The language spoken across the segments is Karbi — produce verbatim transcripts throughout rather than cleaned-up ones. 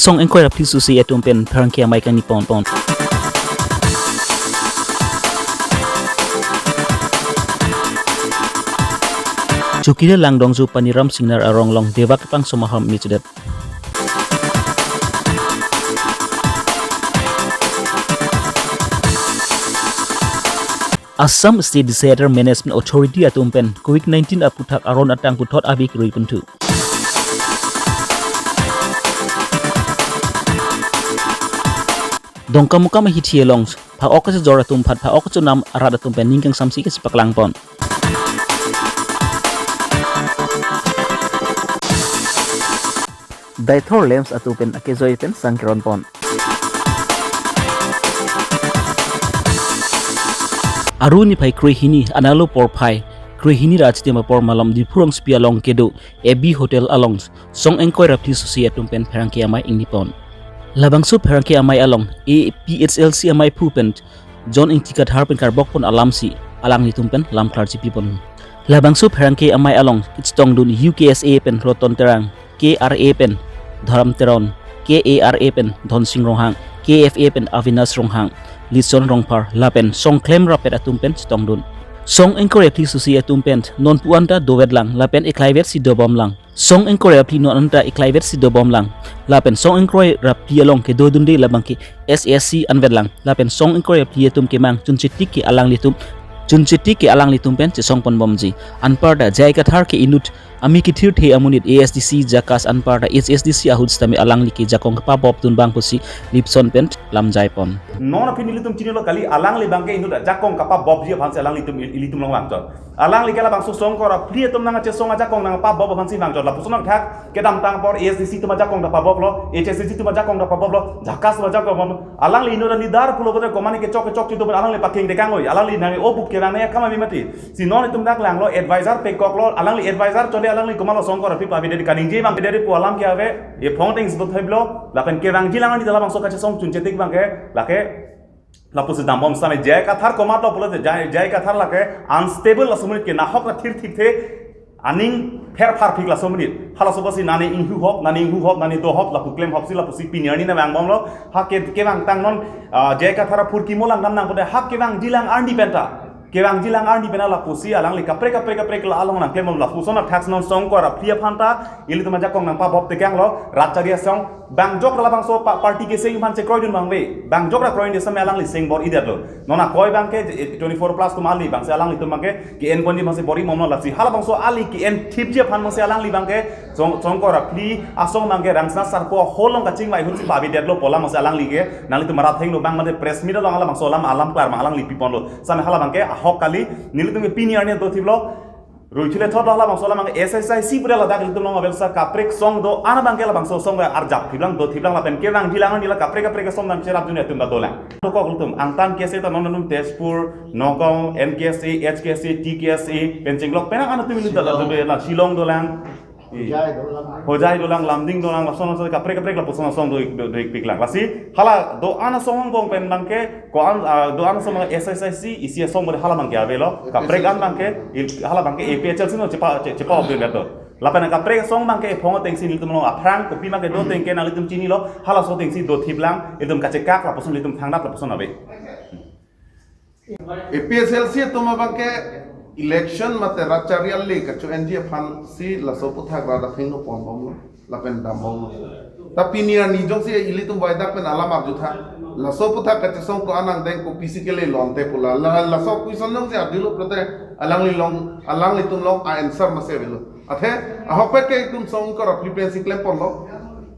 Song ingkoi ra phli susi atum pen pherangke amei kangni pon pon. Chowkidar Langdongju Paniram Singnar arong along Deva kepang somaham michudet. Assam State Disaster Management Authority atum pen Covid nineteen aputhak aron atang puthot ave kerui punthu. Dongkamukam ahithi along phak-ok kachejor atum aphan phak-ok kachonam arat atum pen ning kangsamsi kachepaklang pon. Deithor LAMPS atum pen akejoi pen sang keron pon. Aru niphai krehini analo porphai krehini ra chitim apor malom Diphu rongsopi along kedo A B Hotel along song ingkoi ra phli susi atum pen pherangke amei ingni pon. Labangso pherangke amei along A P H L C ameiphu pen John Ingti Kathar pen karbok pon alamsi alanglitum pen lam klarji pi pon. Labangso pherangke amei along kechetongdun U K S A pen Roton Terang, K R A pen Dharam Teron, K A R A pen Dhonsing Ronghang, K F A pen Avinash Ronghang, Lison Rongphar lapen song klemrap pet atum pen chetongdun. Song ingkoi ra phli susi atum pen non pu-an ta dovetlang lapen iklaivetsi dobomlang. Song ingkoi ra phli non anta iklaivetsi dobomlang. Lapen song ingkoi ra phli along kedodunde labangke S S C anvetlang. Lapen song ingkoi ra phli atum kemang chunchetik ke alanglitum, chunchetik ke alanglitum pen chesong ponbomji. Anparta J I Kathar ke inut amei kethirthe amonit A S D C JACAS anparta H S D C ahut sitame alangli ke jakong kepabopdun abang pusi Lipson pen lamjai pon. Non aphi nelitum chinilo kali, alangli abangke inut ajakong kepabopji aphansi alanglitum ilitum along vangchot. Alangli ke labangso song ingkoi ra phli atum nangkachesong ajakong nangpabop aphansi vangchot. Lapuson thak kedamtang apor A S D C atum ajakong ta paboplo, H S D C atum ajakong ta paboplo, JACAS atum ajakong pabop. Alangli inut leader pulo bote komane kechok kechok chitu alangli paking dekang oi. Alangli nang o buk kerang ne kama bimati. Si non itum dak langlo advisor pekoklo, alangli advisor chole alangli komatlo song ingkoi ra phli pabi deri kaningje abang deri pu alam ke ave, ephong teng sibot theblo, lapen kevangji lang ani labangso kachesong chunchetik abangke, lake lapusi dambom sitame J I Kathar komatlo pulote J I, J I Kathar lake unstable laso monit ke nahok la thirthipthe aning pherphar phik laso monit. Halaso pusi nani inghu hok, nani inghu hok, nani do hok, lapu klem hopsi lapusi pini arni nangvangbomlo. Ha ke, kevangtang non, ah, J I Kathar aphurkimo langdam nang pute ha kevangji lang arni penta. Kevangji lang arni penta lapusi alangli kaprek kaprek kaprek la along nangklembom. Lapuson athak non song ingkoi ra phli aphanta ilitum ajakong nangpabop tekanglo, rat chari asong. Bangjok ra labangso pa-, party keseng aphan chekroidun abang ave. Bangjok ra kroidunde sitame alangli seng bor-idetlo. Non akoi abangke, eh, twenty-four plus atum ali abangsi alanglitum abangke ke-en ponji abangsi bor-i momno lasi. Halabangso ali ke-en thipji aphan abangsi alangli abangke song, song ingkoi ra phli asong abangke Rangsina Sarpo Hall along kachingvai ahutsi pavidetlo pu alam abangsi alangli ke nanglitum arat hengno abang mate press meet along halabangso alam alam klar abang alangli piponlo. Sitame hala abangke ahok kali, nelitum ke pini arni dothiplo. Ruithile thot lo halabangso alam abang S H I C pura ladak ilitum along avel sa kaprek song do-an abangke labangso song arjap thiplang dothiplang lapen kevangji lang ani la kaprek kaprek song nangcherapdun atum ta dolang. Dokok ilitum angtan kese ta non non Tezpur, Nagaon, N K S A, H K S A, T K S A, pen chenglok penang an atum ilitum ta Shillong. Dolang, Shillong dolang. Hojai dolang. Hojai dolang, Lumding dolang, lason lason kaprek kaprek lapuson asong do, do, do-ik piklang. Lasi hala do-an asong angbong pen abangke ko-an, ah, do-an asong abang S H I C isi asong bor hala abangke avelo. Kaprek an abangke, il-, hala abangke A P H L C no chepa, che-, chepa-opdun leto. Lapen kaprek asong abangke ephong atengsi nelitum along aphrang kopi abangke do ateng ke nanglitum chinilo, halaso atengsi dothiplang, ilitum kachekak lapuson ilitum thangnat lapuson ave. A P H L C atum abangke election mate rat chari ale kacho-enji aphansi laso aputhak rat athengno ponbomlo lapen dambomlo. Ta pini arni jongsi ilitum baidak pen alam arjutha. Laso aputhak kachesong ko-an angdeng kopisi kele lonte pu la. La, laso question jongsi arjulo pulote alangli along, alanglitum along a-answer masi avelo. Athe ahokpet ke itum song ingkoi ra phli pensi klemponlo.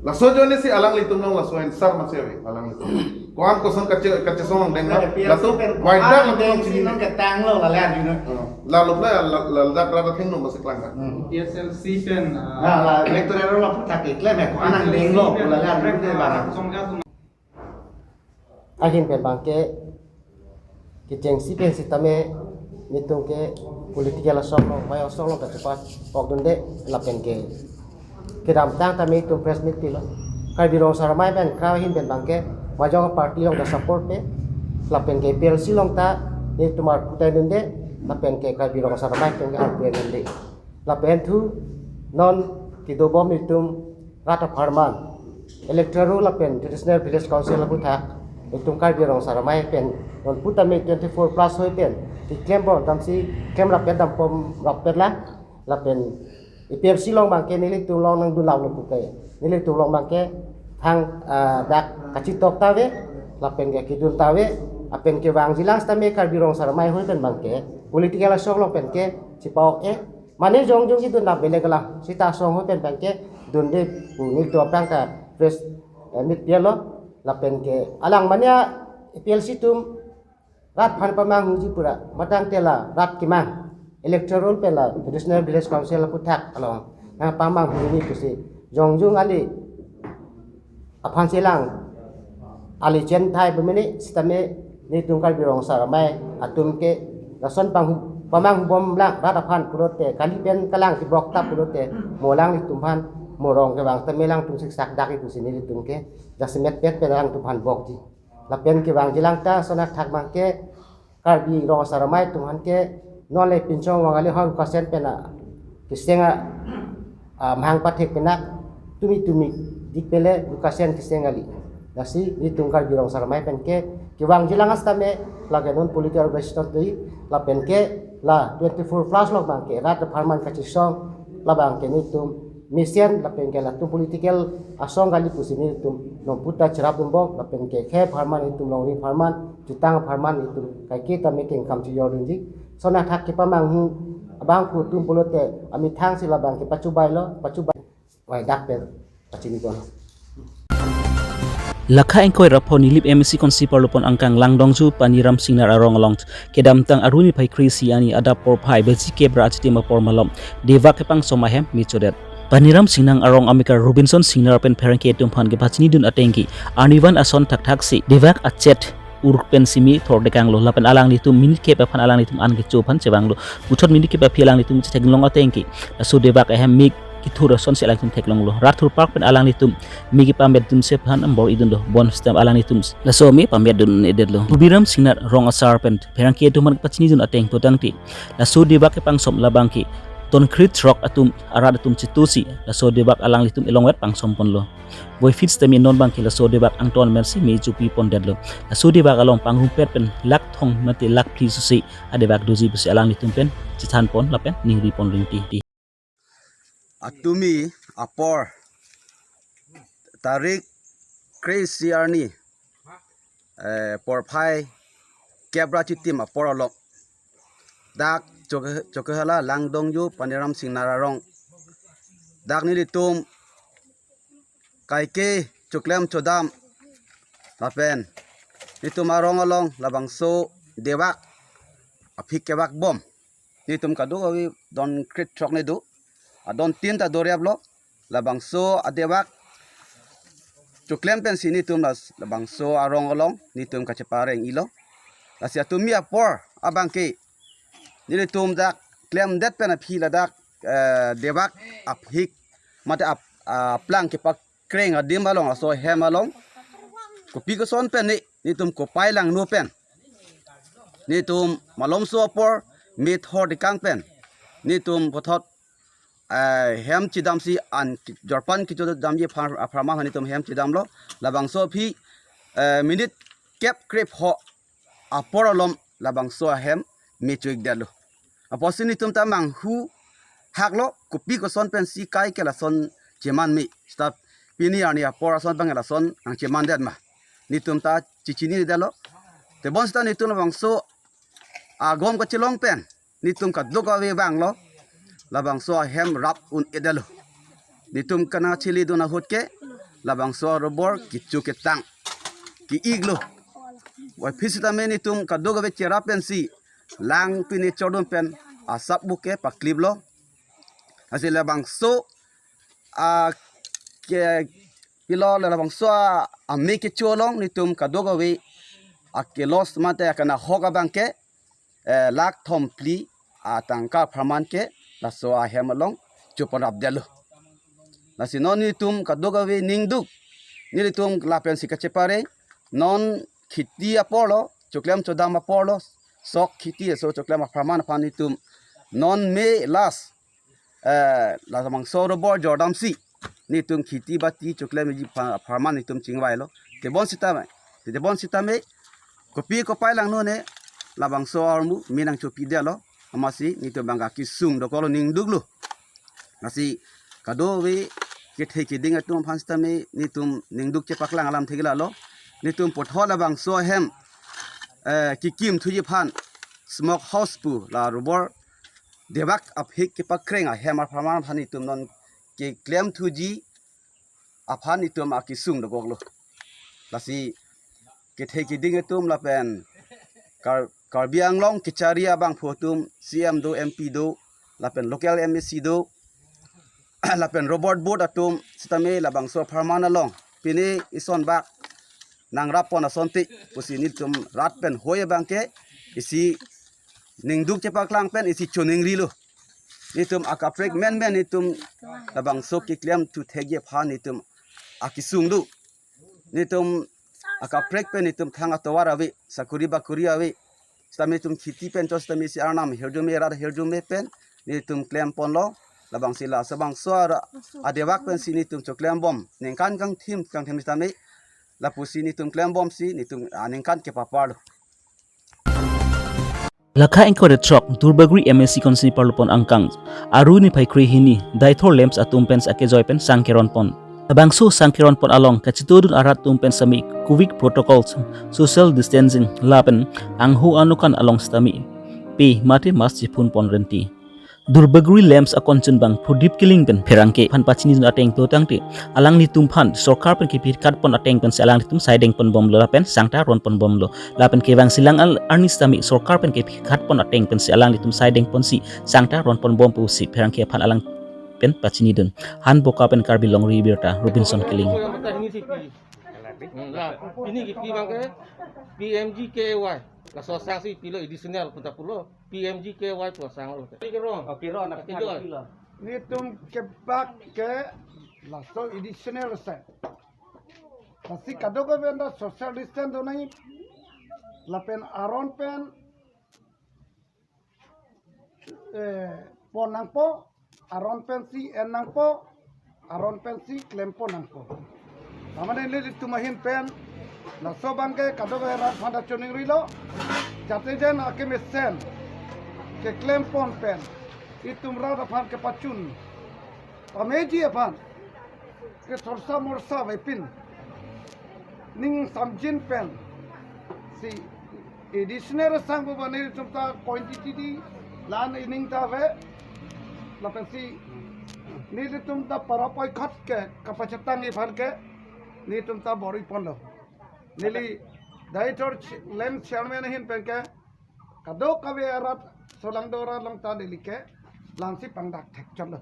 Laso ajoinesi alanglitum along laso answer masi ave alanglitum. Ko-an koson kache-, kachesong angdeng ma. P L C latum pen ko-an baidak angdeng latum si chini non ketanglo lale arjuno. Oh. Lalup la, la, la, ladak rat athengno masi klang ka. Hmm. P S L C pen, ah, la, la, electoral roll aphuthak ke klem he, ko-an angdenglo, lale arjuno de bana. Ahin pen abangke kechengsi pen sitame nelitum ke political asong along, mai asong along ta chepa-okdunde lapen ke kedamtang tame itum press meet pilo. Karbi Rong Asar Amei pen kra ahin pen abangke majok party along ta support pe lapen ke A P H L C along ta nelitum arpu taidunde lapen ke Karbi Rong Asar Amei atum ke arpu enunde. Lapen thu non kedobom itum rat apharman Electoral lapen Traditional Village Council aputhak itum Karbi Rong Asar Amei pen non putame twenty-four plus hoi pen keklem bom damsi klem rapet dam pom rapet lang lapen A P H L C along abangke nelitum along nangdun lap lo puke nelitum along abangke thang ah, dak kachitok ta ave lapen ke kedun ta ave lapen kevangji lang sitame Karbi Rong Asar Amei hoi pen abangke political asong along pen ke chipaok e mane jongjong kedun na belek lang sita asong hoi pen abangke dunde pu nelitum aphrang ta press eh, meet pi lo lapen ke alang mane A P H L C atum rat aphan pamanghuji pura matang te la rat kemang electoral pen la Traditional Village Council aputhak along nangpamanghu neli pusi jongjong ali aphan selang ali chen thai pemene sitame nelitum Karbi Rong Asar Amei atum ke lason panghu pamanghu bom lang rat aphan pulote kali pen kalang kebok ta pulote mo alanglitum aphan mo rong kevang tame alangtum siksak dak ipusi nelitum ke jasemet pet pen alangtum aphan bokji. Lapen kevangji lang ta lason athak abangke Karbi Rong Asar Amei atum aphan ke non le pinchong vang ali hor kasen pen a keseng a ah, mahang pathek pen a tumi tumi dik pele lukasen keseng ali. Lasi nelitum Karbi Rong Asar Amei pen ke kevangji lang sitame lake non political organization dei lapen ke la twenty-four plus along abangke rat apharman kachesong labangke nelitum mesen lapen ke latum political asong kali pusi nelitum non puta cherap dumbok lapen ke khei apharman itum longri apharman jutang apharman itum kaike tame kengkam chijor dunji lason athak kepamanghu abangphu atum pulote amethang si labangke pachubai lo pachubai wai dak pen pachini kono. Lakha ingkoi ra pho Nilip M A C constituency arlo pon angkang Langdongju Paniram Singnar arong along kedamtang arni phai kre-isi arni adap porphai baji kep ra achitim apor malom dewak kepangsom ahem mechodet. Paniram Singnar arong amekar Robinson Singnar pen pherangke atum aphan kepachini dun ateng ke arnivan ason thakthak si dewak achet ur pen simi thor dekang lo lapen alanglitum minute kep aphan alanglitum an kecho aphan chevang lo puthot minute kep aphi alanglitum chetheklong ateng ke laso dewak ahem mik kithur ason si alanglitum theklong lo. Rat thur park pen alanglitum mik kepamet dun si aphan ambor idun lo. Bonsita alanglitum laso mik pamet dun-edet lo. Tubiram Singnar Rong Asar pen pherangke atum aphan kepachini dun ateng putangte laso dewak kepangsom labangke Tonkrit Rok atum arat atum chetu si laso dewak alanglitum elongvet pangsom pon lo. Voiphit sitame non abangke laso dewak angton amen si me chupi pondet lo. Laso dewak along pangrumpet pen lak thong mate lak phli susi adewak doji pusi alanglitum pen chethan pon lapen ningri pon ringti. Atumi apor tarik kre-isi arni eh, porphai kep ra achitim apor along dak Choke- Chokehola Langdongju Paniram Singnar arong dak nelitum kaike choklem chodam lapen nelitum arong along labangso dewak aphik kevak bom nelitum kadokave Tonkrit Rok ne do adon tin ta dorep lo labangso adewak choklem pensi nelitum las labangso arong along nelitum kachepareng ilo. Lasi atumi apor abangke nelitum dak klemdet pen aphi ladak eh, dewak aphik mate ap, aplang kepakreng adim along laso hem along kopi koson pen ne nelitum kopai langno pen nelitum malomso apor me thor dekang pen nelitum puthot eh, hem chedam si an ki- jorpan kecho damji aphan apharman nelitum hem chedam lo labangso aphi eh, minute kep krepho apor alom labangso ahem me chuikdet lo. Apotsi nelitum ta manghu hak lo kopi koson pensi kaike lason cheman me start pini arni apor ason abang lason nangchemandet ma nelitum ta chechinidet lo. Tebonsita nelitum labangso agom kachelong pen nelitum kadokave vanglo labangso ahem rap un-edet lo. Nelitum kanachili dun ahut ke labangso arobor kecho ketang ke-ik lo. Voiphit sitame nelitum kadokave cherap pensi lang pine chordun pen asap buke paklip lo. Lasi labangso a ke pilo labangso a ame kecho along nelitum kadokave akelos mate akanahok abangke eh, lak thom phli atangka apharman ke laso ahem along chopanrapdet lo. Lasi non nelitum kadokave ningduk nelitum lapensi kachepare non kheti apor lo choklem chodam apor lo sok kheti aso choklem apharman aphan nelitum non me last eh, labangso arobor jordam si netum kheti bati choklemji apha-, apharman netum chingvailo. Tebon sitame, tebon sitame, kopi kopai langno ne, labangso ahormu me nangchopidetlo, amatsi netum abang akesung dokoklo, ningduklo. Lasi kadokave kethe keding atum aphan sitame netum ningduk chepaklang alam thekji lalo. Netum puthot labangso ahem, eh, kekim thuji aphan smoke house pu la rubber debak aphik kepakreng ahem apharman aphan netum non keklem thuji aphan netum akesung dokoklo. Lasi kethe keding atum lapen Kar-, Karbi Anglong kechari abangphu atum, C M do, M P do, lapen local M A C do, lapen robot board atum sitame labangso apharman along pine ison bak nangrappon asonte pusi netum rat pen hoi abangke isi ningduk chepaklang pen isi choningrilo. Netum akaprek menmen netum labangso keklem thu thekji aphan netum akesung do. Netum akaprek pen netum thang atovar ave, sakori bakori ave. Sitame netum kheti pen chot sitame isi arnam hirjume, rat hirjume pen netum klemponlo. Labangsi la labangso ara adebak pensi netum choklembom. Ningkan kangthim kangthim sitame lapusi netum klembomsi netum aningkan kepaparlo. Lakha ingkoi ra throk Duarbagori M A C constituency parlupon angkang, Aru niphai kre hini, Daithor Lamps atum pen akejoi pen sang keronpon. Labangso sang keronpon along kachetongdun arat atum pen sitame covid protocols, social distancing lapen angho anokan along sitame pe mate mask chephunpon renti. Duarbagori Lamps akonchunbang Pradip Killing pen pherangke aphan pachinidun ateng pulotangte alanglitum aphan sorkar pen kepikhatpon ateng pensi alanglitum sai dengponbomlo lapen sangta ronponbomlo. Lapen kevangsilang al arni sitame sorkar pen kepikhatpon ateng pensi alanglitum sai dengponsi sangta ronponbom pusi pherangke aphan alang pen pachinidun. Hanboka pen Karbi Longri Abirta, Robinson Killing. Hmm, la, pini kipi abangke P M G K A Y. Laso sang si pilo additional punta pulo P M G K A Y pu sang lo. Piro? Piro, nak Piro. Pilo. Netum kebak ke laso additional sang. Lasi kadokave anta social distance do nangji. Lapen aron pen, eh, pon nangpo, aron pensi en nangpo, aron pensi klempon nangpo. Lamane nelitum ahin pen, laso abangke kadokave rat aphan ta choningrilo, jate jen akemesen keklempon pen, itum rat aphan kepachun pameji aphan, ke sorsa morsa avepin ning samjin pensi additional sang pu ba nelitum ta quantity di lan ining ta ave, lapensi nelitum ta parapoi khat ke kapachetangji aphan ke nelitum ta bor-iponlo. Neli Daithor ch-, Lamps chairman ahin pen ke kadokave arat solangdo arat along ta neli ke lamsi pangdak thekchotlo.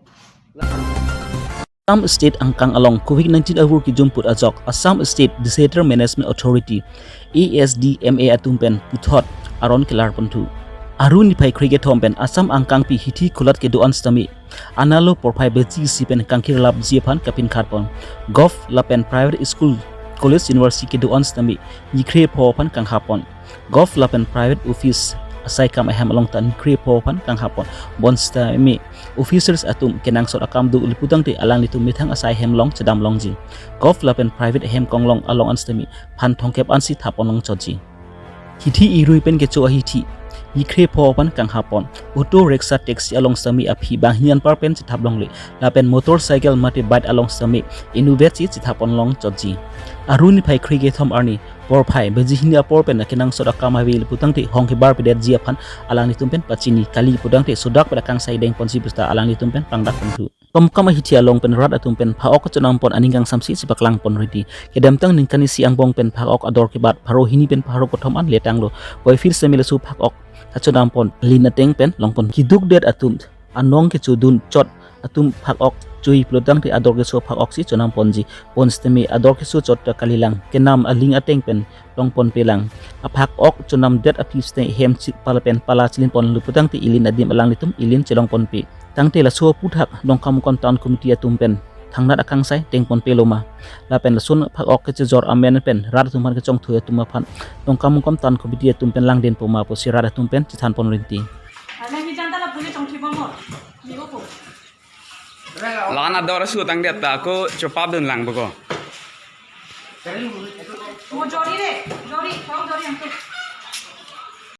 Assam State angkang along covid nineteen avur kijumput ajok Assam State Disaster Management Authority, A S D M A atum pen puthot aron kelarponthu. Aru niphai kre kethom pen Assam angkangpi hithi kulat kedo-an sitame analo porphai baji isi pen kangkirlapji aphan kapinkhatpon. Govt lapen private school, college, university kedo-an sitame nikre pho aphan kanghapon. Govt lapen private office asai kam ahem along ta nikre pho aphan kanghapon. Bonsitame officers atum kenangsot akam do pulotangte alanglitum methang asai hem along chedamlongji. Govt lapen private ahem konglong along an sitame phan thomkep ansi thaponlongchotji. Hithi irui pen kecho ahithi nikre pho aphan kanghapon. Auto, rickshaw, taxi along sitame aphi banghini anpar pen chethaplongle. Lapen motorcycle mate bike along sitame inutvet si chethaponlongchotji. Aru niphai kre kethom arni porphai baji hini apor pen kenangsot akam ave pulotangte hong kebarpedetji aphan alanglitum pen pachini kali pulotangte sodak pen akangsai dengponsi pusta alanglitum pen pangdakponthu. Tomkam ahithi along pen rat atum pen phak-ok kachonampon aning kangsamsi chepaklangpon ridi. Kedamtang ningkan isi angbong pen phak-ok ador kebat pharo hini pen pharo kethom an letanglo. Puvoiphit sitame laso phak-ok kachonampon lin ateng pen longpon. Kedukdet atum anong kechodun chot atum phak-ok choi pulotangte ador keso phak-ok si chonamponji. Bonsitame ador keso chot ta kalilang, kenam aling ateng pen longponpelang. Aphak-ok chonamdet aphi sitame hem chi pala pen pala chilinponlo pulotangte elin adim alanglitum elin chelongponpe. Tangte laso aphuthak Dongkamukam Town Committee atum pen thangnat akangsai dengponpeloma? Lapen lason phak-ok kechejor amen pen rat atum aphan kechongthui atum aphan Dongkamukam Town Committee atum pen langdinpoma pusi rat atum pen chethanpon ridi. Ana hi janta la puli chongthui bamo. Ni opo. Lakan ador asu tangdet ta ako chopap dun lang boko. Mo jori de, jori, tong jori ang tu.